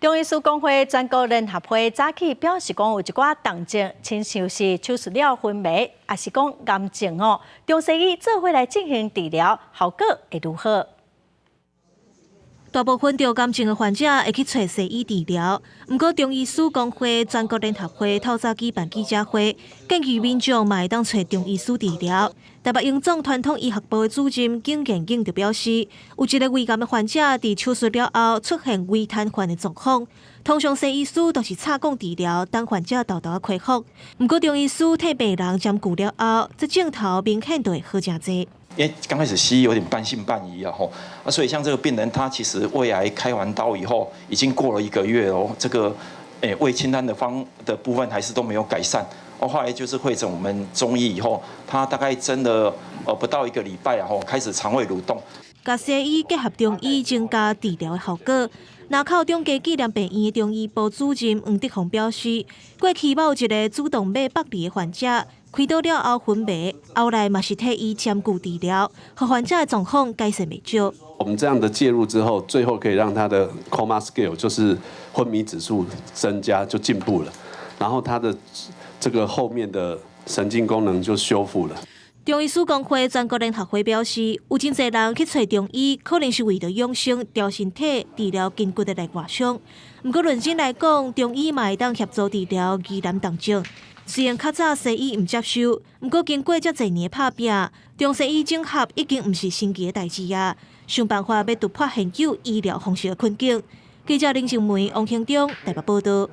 中醫師公會全國聯合會早起表示講，有一寡重症，親像是手術了昏迷，抑是講癌症哦，中西醫做伙來進行治療，效果會如何？大部分著癌症的患者會去揣西醫治療，毋過中醫師公會全國聯合會透早舉辦記者會，建議民眾嘛會當揣中醫師治療。台北榮總傳統醫學部的主任景建景就表示，有一个胃癌的患者佇手術了後出現胃癱瘓的狀況，通常西醫師都是插管治療，等患者沓沓仔恢復。毋過中醫師替病人針灸了後，這症頭明顯就會好誠濟。因為剛開始西醫有點半信半疑啊，吼啊，所以像這個病人，他其實胃癌開完刀以後，已經過了一個月哦，這個胃輕癱的方的部分還是都沒有改善。哦，後來就是會診我們中醫以後，他大概針了不到一個禮拜啊，吼，開始腸胃蠕動。共西醫結合中醫增加治療的效果。林口中家紀念病院的中醫部主任黃德宏表示，過去某一个主動脈剝離的患者，開刀了後昏迷，後來嘛是替伊針灸治療，予患者的狀況改善袂少。我們這樣的介入之後，最後可以讓他的 coma scale 就是昏迷指數增加，就進步了，然後他的這個後面的神經功能就修復了。中醫師公會全國聯合會表示，有真濟人去揣中醫，可能是為著養生、調身體、治療筋骨的內外傷。毋過論真來講，中醫嘛會當協助治療疑難重症。雖然較早西醫毋接受，毋過經過遮濟年的拍拚，中西醫整合已經毋是新奇的代誌啊！想辦法欲突破現有醫療方式的困境。記者林靜梅、王興中台北報道。